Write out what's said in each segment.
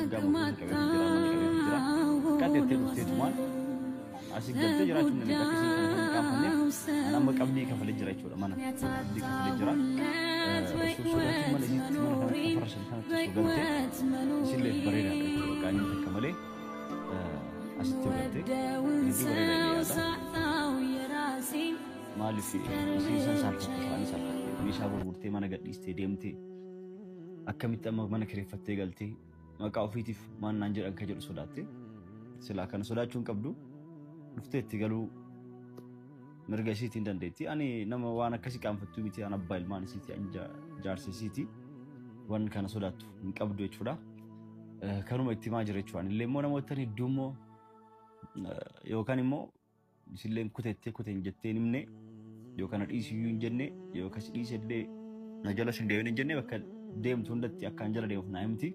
Shuggaa mafruusha qabeefi jira, mana qabeefi jira. Qaxxeettee dhufteetumaan asii galtee jiraachuun dandeetta. Akka isiin kana kan hin qaanfanneef an amma qabdii kafalee jira jechuudha mana. Qabdii kafalee jira. Osoo sodaatiin mana isiitti mana kanatti kafarashan kanatti osoo galtee isillee bareedaadha jechuudha. Qaanii takka malee asitti yoo galte hedduu bareeda jedhee yaada. Maaliif isiin san saalfatte faanii saalfatte meeshaa gurgurtee mana gadhiistee deemtee akkamitti amma mana kireeffattee galtee maqaa ofiitiif maal naan jedhan ka jedhu sodaatte. Silaa kana sodaachuu hin qabdu dhuftee itti galuu mirga isiitiin dandeetti. Ani nama waan akkasii qaanfattuu miti, an abbaa ilmaan isiiti, an jaarsa isiiti. Waan kana sodaattu hin qabdu jechuudha. Kanuma itti himaa jira jechuudha. Anillee immoo namoota hedduu immoo yookaan immoo isilleen kutettee kuten jettee hin himne yookaan na dhiisi iyyuu hin jenne yookaan si dhiise illee na jala sin deemin hin jenne bakka deemtu hundatti akkaan jala deemuuf naa himti.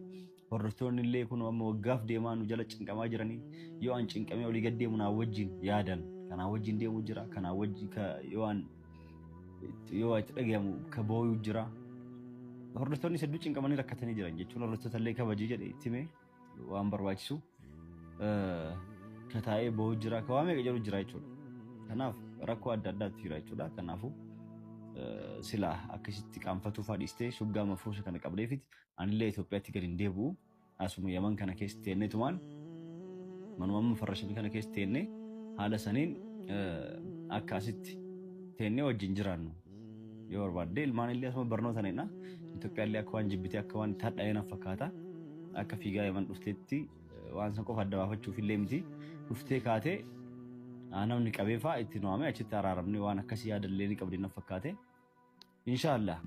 Hordoftoonni illee kun amma waggaaf deemaa nu jala cinqamaa jiranii yoo an cinqamee olii gad deemu naa wajjin yaadan kanaa wajjin deemu jira kanaa wajjin yoo an yoo itti dhagayamu ka booyuu jira. Hordoftoonni hedduu cinqamanii rakkatanii jiran jechuun hordoftoota illee kabajii jedhe itti hime waan barbaachisu ka taa'ee boo'u jira ka waa meeqa jedhu jira jechuudha. Kanaaf rakkoo adda addaatu jira jechuudha. Kanaafuu silaa akkasitti qaanfatuu fa'aa dhiistee shuggaa mafruusha kana qabdeefiti anillee Itoophiyaatti gadi hin deebi'u. Asuma Yaman kana keessa teenneetumaan manuma amma farrashame kana keessa teennee haala saniin akka asitti teennee wajjin jiraannu yoo barbaadde ilmaan illee asuma barnoota needha. Itoophiyaa illee akka waan jibbitee akka waan itti hadhaa'ee na fakkaata. Akka fiigaa Yaman dhufteetti waan san qofa adda baafachuuf illee miti. Dhuftee kaatee namni qabee fa'aa itti nu waamee achitti araaramnee waan akkasii yaada illee ni qabdi na fakkaate. Inshaallah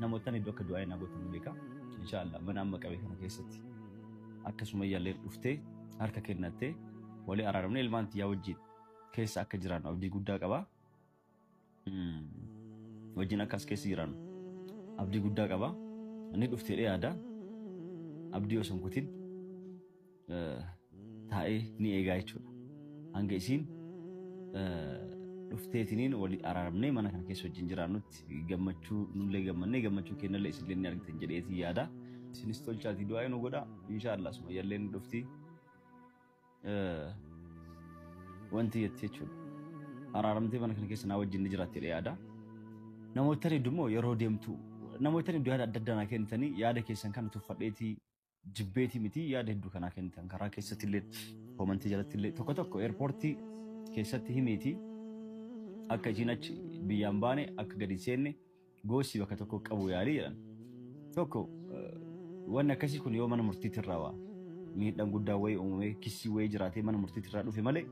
namoottan hedduu akka du'aa naa gootan ni beeka. Inshaallah mana amma qabe kana keessatti akka Sumayyaallee dhuftee harka kennattee walii araaramnee ilmaan tiyyaa wajjin keessa akka jiraannu abdii guddaa qaba. Wajjin akka as keessa jiraannu abdii guddaa qaba. Inni dhuftee yaada. Abdii osoo hin kutin taa'ee ni eegaa jechuudha. Hanga isiin dhufteetiniin walii araaramnee mana kana keessa wajjin jiraannutti gammachuu nullee gammannee gammachuu kennallee isinillee ni argitan jedheetii yaada. Isinis tolchaatii du'aa nu godha. Inshaallah Sumayyaallee ni dhufti. Wanti jetti jechuudha. Araaramtee mana kana keessa naa wajjin ni jiraatti jedhee yaada. Namoota hedduu immoo yeroo deemtu namoota hedduu yaada adda addaa naa kennitanii yaada keessan kana tuffadheetii jibbeetii miti yaada hedduu kanaa kennitan karaa keessatti illee koomantii jalatti illee tokko tokko eerpoortii keessatti himeeti akka isiin achi biyyaan baane akka gadi seenne goosii bakka tokko qabu yaalii jedhan. Tokko wanni akkasii kun yoo mana murtiitti irraa waa miidhaan guddaa wayii uumamee kissii wayii jiraatee mana murtiitti irraa dhufe malee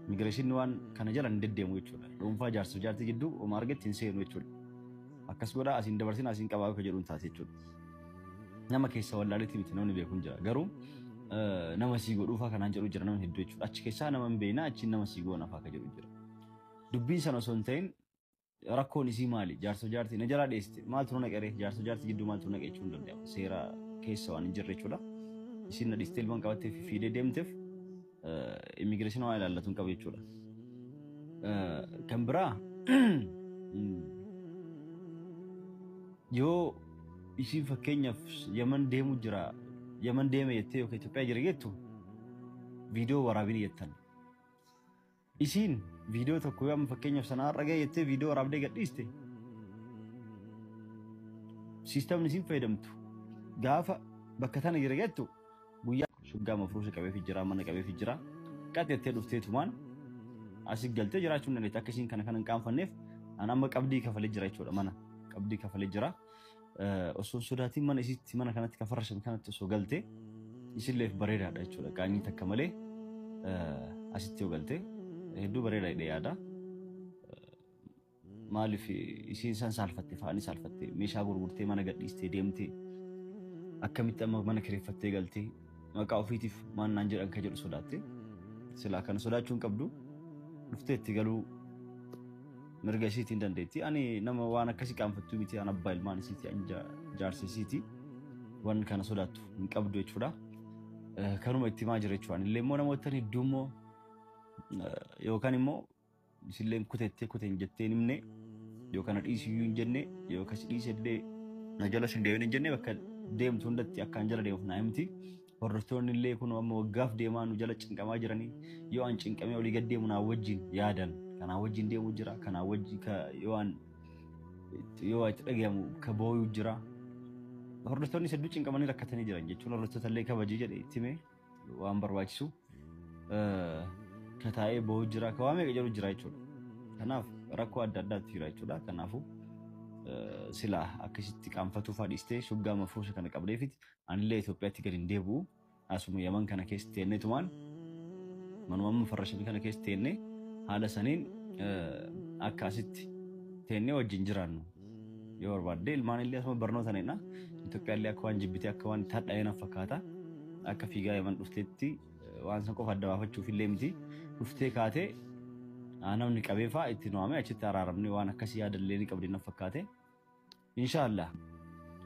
immigireeshinni waan kana jala hin deddeemu jechuudha. Dhuunfaa jaarsaaf jaartii gidduu oma argetti hin seenu jechuudha. Akkas godhaa asiin dabarsin asiin qabaa akka jedhuun taate jechuudha. Nama keessa wallaaleetti miti namni beeku hin jira. Garuu nama sii godhuufaa kanaan jedhu jira namni hedduu jechuudha. Achi keessaa nama hin beekna achiin nama sii goona fa'aa akka jedhu jira. Dubbiin sana osoo hin ta'in rakkoon isii maali? Jaarsa jaartii na jalaa dheessite maaltu na naqaree jaarsa jaartii gidduu maaltu na naqe jechuun danda'ama. Seera keessa waan hin jirre jechuudha. Isiin na dhiistee ilmaan qabattee fi fiidee deemteef immigireeshinii waan ilaallatu hin qabu jechuudha. Kan biraa yoo isiin fakkeenyaaf Yaman deemu jira Yaman deeme jettee yookaan Itoophiyaa jira jettu viidiyoo waraabini jettan. Isiin viidiyoo tokko yoo amma fakkeenyaaf sana har'a ga'e jettee viidiyoo waraabdee gadhiiste siistamni isiin fayyadamtu gaafa bakka tana jira jettu guyyaa shuggaa mafruusha qabeefi jira mana qabeefi jira qaxxeettee dhufteetumaan asii galtee jiraachuu hin dandeetti. Akka isiin kana kana hin qaanfanneef an amma qabdii kafalee jira jechuudha mana qabdii kafalee jira. Osoo sodaatiin mana isiitti mana kanatti kafarrashan kanatti osoo galtee isilleef bareedaadha jechuudha. Qaanyii takka malee asitti yoo galte hedduu bareeda jedhee yaada. Maaliif isiin san saalfatte fa'anii saalfatte meeshaa gurgurtee mana gadhiistee deemtee akkamitti amma mana kireeffattee galtee maqaa ofiitiif maal naan jedhan ka jedhu sodaatte. Silaa kana sodaachuu hin qabdu dhuftee itti galuu mirga isiitiin dandeetti. Ani nama waan akkasii qaanfattuu miti an abbaa ilmaan isiiti an jaarsa isiiti waan kana sodaattu hin qabdu jechuudha. Kanuma itti himaa jira jechuudha. Anillee immoo namoota hedduu immoo yookaan immoo isilleen kutettee kuten jettee hin himne yookaan na dhiisi iyyuu hin jenne yookaan si dhiise illee na jala sin deemin hin jenne bakka deemtu hundatti akkaan jala deemuuf naa himti. Hordoftoonni illee kun amma waggaaf deemaa nu jala cinqamaa jiranii yoo an cinqamee olii gad deemu naa wajjin yaadan kanaa wajjin deemu jira kanaa wajjin yoo an yoo itti dhagahamu ka booyuu jira. Hordoftoonni hedduu cinqamanii rakkatanii jiran jechuun hordoftoota illee kabajii jedhe itti himee waan barbaachisu ka taa'ee booyuu jira ka waa meeqa jedhu jira jechuudha. Kanaaf rakkoo adda addaatu jira jechuudha. Kanaafuu silaa akkasitti qaanfatuu fa'aa dhiistee shuggaa mafuusha kana qabdeefiti anillee Itoophiyaatti gadi hin deebi'u. Asuma Yaman kana keessa teennee tumaan manuma amma farrashamii kana keessa teennee haala saniin akka asitti teennee wajjin jiraannu yoo barbaadde ilmaan illee asuma barnoota neenna. Itoophiyaallee akka waan jibbitee akka waan itti hadhaa'ee na fakkaata. Akka fiigaa Yaman dhufteetti waan san qofa adda baafachuuf illee miti dhuftee kaatee namni qabee fa'aa itti nuwaamee achitti araaramnee waan akkasii yaadallee ni qabdi na fakkaate. Inshaallah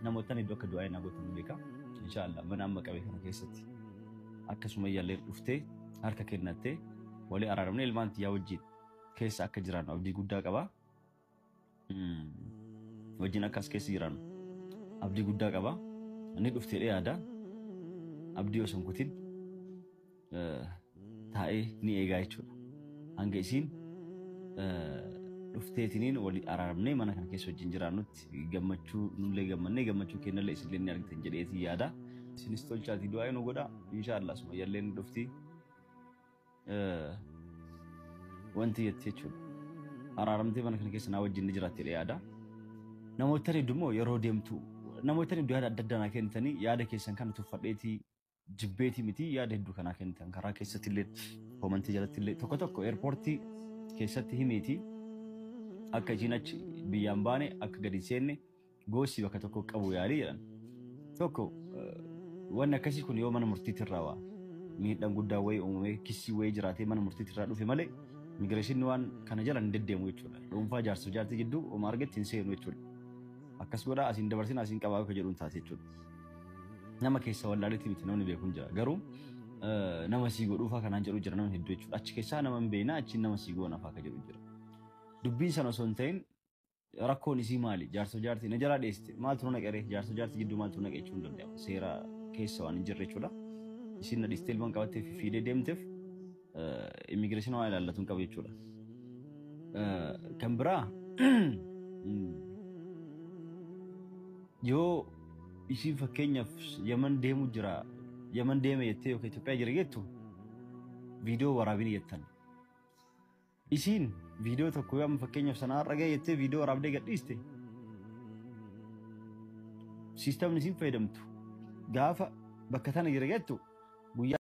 namoota iddoo akka du'aa naa gootan beeka. Inshaallah mana amma qabee kana keessatti akkasuma iyyaallee dhuftee harka kennattee walii araaramnee ilmaan tiyyaa wajjin keessa akka jiraannu abdii guddaa qaba. Wajjin akkas keessa jiraannu abdii guddaa qaba. Inni dhuftee yaada. Abdii osoo hin kutin taa'ee ni eegaa jechuudha. Hanga isiin dhufteetiniin walii araaramnee mana kana keessa wajjin jiraannutti gammachuu nullee gammannee gammachuu kennallee isinillee ni argitan jedheetii yaada. Isinis tolchaatii du'aa nu godha. Inshaallah Sumayyaallee ni dhufti. Wanti jetti jechuudha. Araaramtee mana kana keessa naa wajjin ni jiraatti jedhee yaada. Namoota hedduu immoo yeroo deemtu namoota hedduu yaada adda addaa naa kennitanii yaada keessan kana tuffadheetii jibbeetii miti yaada hedduu kanaa kennitan karaa keessatti illee koomantii jalatti illee tokko tokko eerpoortii keessatti himeetii akka ishiin achi biyyaan baane akka gadi seenne goosii bakka tokko qabu yaalii jedhan. Tokko wanni akkasii kun yoo mana murtiitirraa waa miidhaan guddaa wayii uumamee kissii wayii jiraatee mana murtiitirraa dhufe malee immigireeshinni waan kana jala hin deddeemu jechuudha. Dhuunfaa jaarsa jaartii gidduu oma argetti hin seenu jechuudha. Akkas godhaa asiin dabarsin asiin qabaa akka jedhuun taate jechuudha. Nama keessa wallaaleetti miti namni beeku hin jira. Garuu nama sii godhuufaa kanaan jedhu jira namni hedduu jechuudha. Achi keessaa nama hin beekna achiin nama sii goona fa'aa akka jedhu jira. Dubbiin sana osoo hin ta'in rakkoon isii maali? Jaarsa jaartii na jalaa dheessite maaltu nu naqere? Jaarsa jaartii gidduu maaltu nu naqe jechuun hin danda'amu. Seera keessa waan hin jirre jechuudha. Isiin na dhiistee ilmaan qabattee fi fiidee deemteef immigireeshinii waan ilaallatu hin qabu jechuudha. Kan biraa yoo isiin fakkeenyaaf Yaman deemu jira Yaman deeme jettee yookaan Itoophiyaa jira jettu viidiyoo waraabini jettan. Isiin viidiyoo tokko yoo amma fakkeenyaaf sanaa har'a ga'e jettee viidiyoo waraabdee gadhiiste siistamni isiin fayyadamtu gaafa bakka tana jira jettu guyyaa